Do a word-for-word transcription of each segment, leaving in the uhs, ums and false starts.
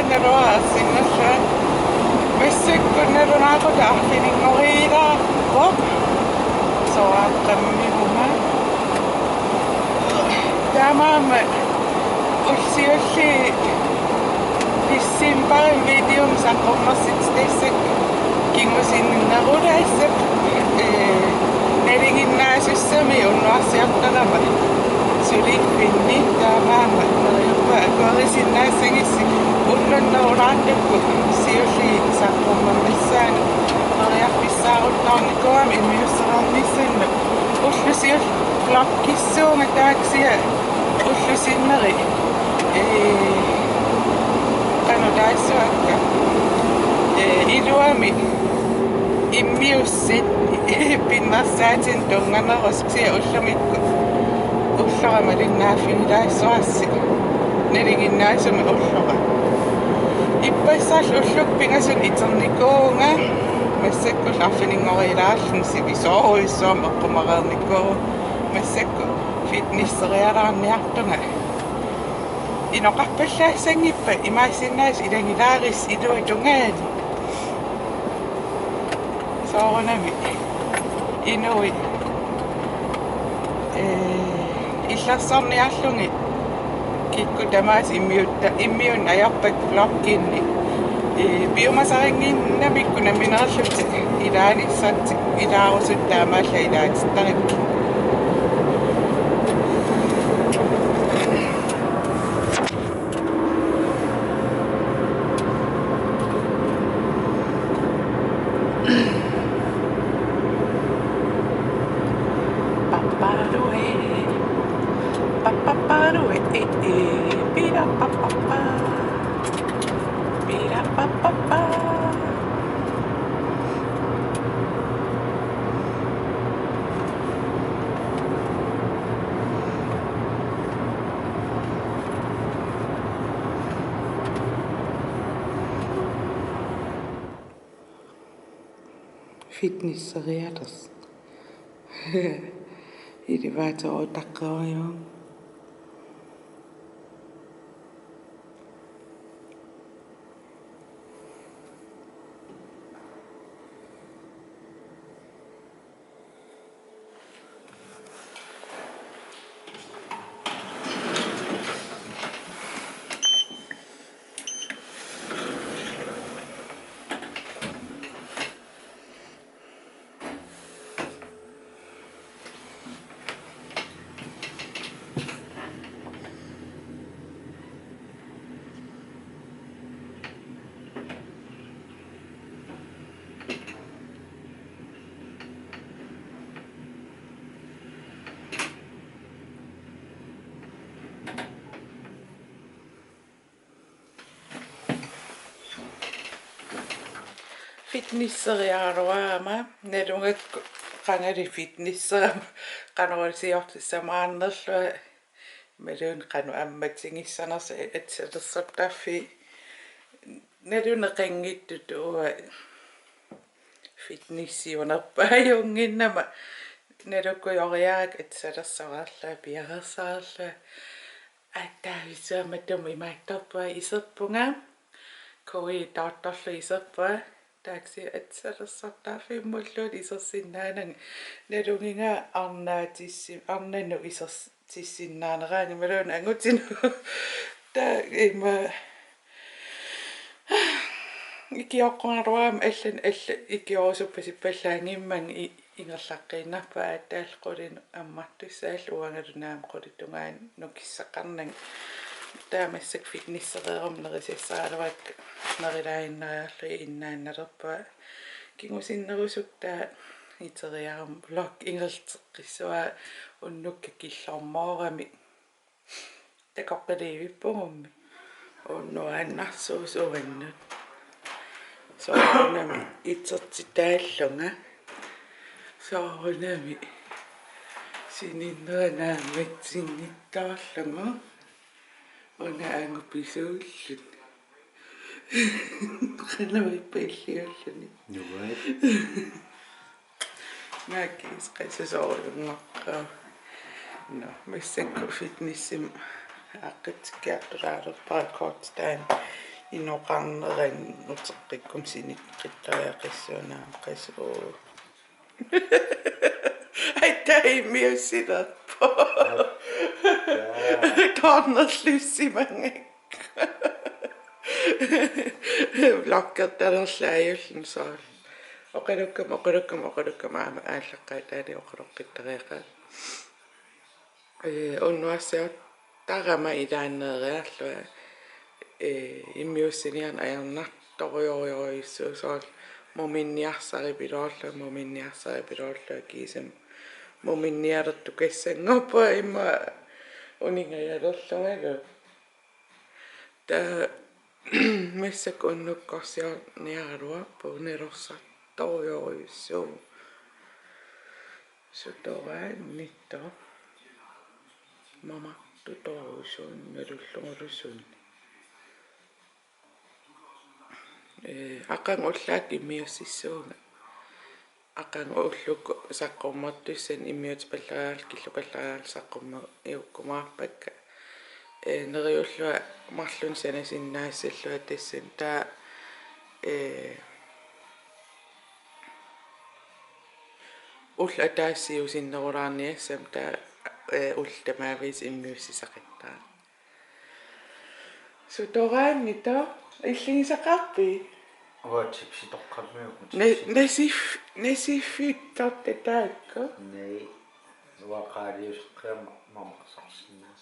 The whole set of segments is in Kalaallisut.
Naluara arsinnarlunga. Massakkut nalunaaqutaq arfininngoriilaarpoq. Soraartammivunga. Taamaammat ullorsiorli decembarip videomik saqqummersitsitassakka kingusinnerulaassapput, ee, nalinginnaasussamik unnuarsiortarama suliffinni, taamaammat neriuppunga akuerisinnaassagissi ullorsiornerulaartukkut siulliit saqqummernissaannut periarfissaaruttornikuugama immiussereernissannut. Ullorsiorli vloggissuunga taava kisianni ullorsiornerit, ee, qanoq taassuakka, ee, iluamik immiussat pinnersaatinik tunnganerusoq, kisianni ullumikkut ullora malinnaaffigilaassuarsi nalinginnaasumik ullora. Ippassaq ullukkut pingasut iternikuuvunga, massakkut arfininngoriilaarlunga sivisoorujussuarmik eqqumareernikuuvunga, massakkut fitnesserialaarniartunga. Inoqarpallaassanngippat, imaassinnaavoq ilagilaarissi iluatungaani. Soorunami inuit, ee, illersorniarlugit kikkut tamaasa immiutta-, immiunnut ajorpakka vlogginni. Ee, piumasarinnginnamikku nammineerlutik ilaanissartik ilaarusuttoq taamaallaat ilaatittaripput. Paparue, papaparue, eh, eh, pira papapa, pira papapa. Fitnesserialersoq. Elevator utaqqeriaruk. Fitnesseriaraluarama, nalugakku qangali fitnesserama, qanoq iliortissamaarnerlunga, imaluunniit qanoq ammatigissanersoq, atsalersortarfik. Naluneqanngitsutut uanga fitnessiunerpaajunnginnama, nalukkujoriarakku atsalersoreerlunga, piareersareerlunga. Aatsaat iserama tumi imaattorpunga iserpunga. Kui taartorlu iserpunga. Taava kisianni atsalersortarfimmulluunniit isersinnaananga. Nalugiga arnaatissi-, arnanut isertissinnaanerangi imaluunniit angutinut. Taava ima ikioqqugaluarama allan alla ikiorusuppasippallaanngimmat i-, ingerlaqqiinnarpunga aatsaat qulinut ammartussaallugu, uangalu naamik qulit tungaanut nukissaqarnanga. Taava massakkut fitnessereeruma nerisassaraluakka, nerilaaginnariarlugit innaannalerpunga. Kingusinnerusukkaa iteriarama vlog ingerlateqqissavara unnukka killormoorami. Takoqqiliivippugummi. Unnuaannarsuusuannut. Soorunami itertitaallunga. Soorunami sininnera naammatsinngitsoorlugu. Una angupisuulluni. Qanoq ippa illiulluni. Nuaat. Naakkiis qassusoorujunngorpara. Nå, massakkut fitnessimut aaqqitsikkiartulaalerpara kort taanna. Inoqarneranut uteqqikkunik sinittariaqissuunarpasuu. Aittai immiussilerpoq. Taarnerlussimangakku. Vloggertalerlaajulluni soorlu. Oqalukkama, oqalukkama, oqalukkama aamma aallaqqaataani oqaloqqittariaqaanga. Ee, unnuarsiortarama ilaanneeriarlunga, ee, immiussiniarneq ajornartorujorujussuusoq, muminniarsaripiloorlunga, muminniarsaripiloorlunga kiisami muminnialertukassanngorpunga immaqa uningajalerlungalu. Taava massakkut unnukkorsiorniaraluarpoq, nalorsatorujorujussuuvoq. Sutoraannittoq. Mamartutorujussuuvoq, nalullugulu suni. Ee, aqagu ullaakkut immiussissuunga. Aqagu ullukkut saqqummertussanut immiutipallariarlugu, killukallariarlugu saqqummerujumaarpakka. Ee, neriullunga marlunnik sanasinnaassallunga tassani. Taava, ee, ulloq ataaseq siusinnerulaarniassama taava, ee, ullut tamaaviisa immiussisaqattaarlunga. Sutoraannittoq, illigisaqaarpit? Uanga chipsitoqqammiuk. Na-, nasif-, nasiffittut taakku? Nei. Uanga qaaliuseqqiama mamarsarsinnaa.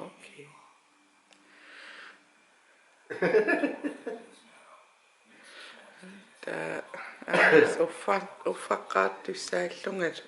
Okay. Taava, aa, uffa-, uffaqqaartussaallungalu.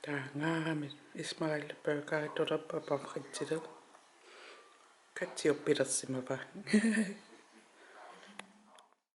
Taangaarami Ismail Burger tulerpa pomfritilu. Katsi uppilersimava.